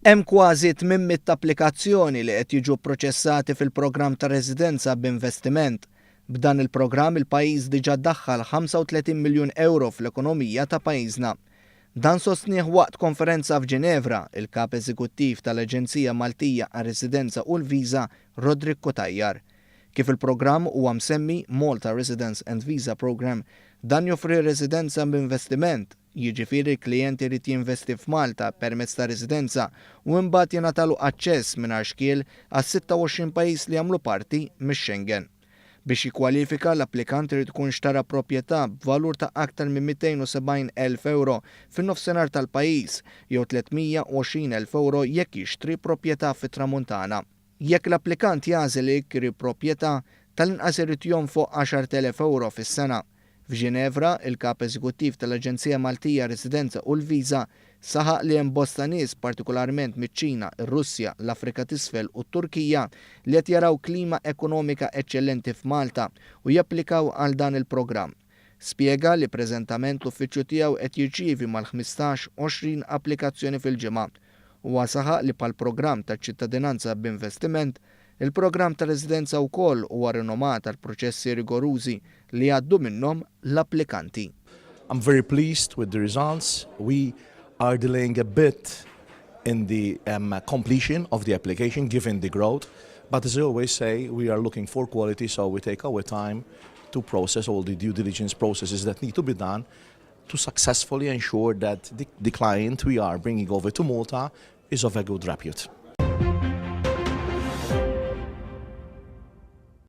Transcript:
Hemm kważi 800 applikazzjoni li qed jiġu pproċessati fil-programm ta' residenza b'investiment. B'dan il-programm il-pajjiż diġà daħħal 35 miljun ewro fl-ekonomija ta' pajjiżna. Dan sostnieh waqt konferenza f'Ġinevra, il-Kap Eżekuttiv tal-Aġenzija Maltija għar-Residenza u l-Viża, Roderick Cutajar. Kif il-programm huwa msemmi Malta Residence and Visa Programme, dan joffri residenza b'investiment, jiġifieri l-klijent irid jinvesti f'Malta permezz ta' residenza u imbagħad jingħatalu aċċess mingħajr xkiel għas-26 pajjiż li jagħmlu parti mix-Schengen. Biex jikkwalifika, l-applikant irid ikun xtara proprjetà b'valur ta' aktar minn 270,000 ewro fin-nofsinhar tal-pajjiż jew 320,000 ewro jekk jixtri proprjetà fit-Tramuntana. Jekk l-applikant jagħżel li jikri proprjetà, tal-inqas irid jonfoq 10,000 ewro fis-sena. F'Ġinevra, il-Kap Eżekuttiv tal-Aġenzija Maltija Residenza u l-Viża saħaq li hemm bosta nies partikolarment miċ-Ċina, ir-Russja, l-Afrika t'Isfel u t-Turkija li qed jaraw klima ekonomika eċċellenti f'Malta u japplikaw għal dan il-programm. Spjega li preżentament l-uffiċċju tiegħu qed jirċievi mal-15, 20 applikazzjoni fil-ġimgħa. Huwa saħaq li bħall-programm taċ-ċittadinanza b'investiment, il-programm ta' residenza wkoll huwa rinomat għal proċessi rigorużi li jgħaddu minnhom l-applikanti. I'm very pleased with the results. We are delaying a bit in the completion of the application given the growth, but as I always say, we are looking for quality, so we take our time to process all the due diligence processes that need to be done to successfully ensure that the client we are bringing over to Malta is of a good repute.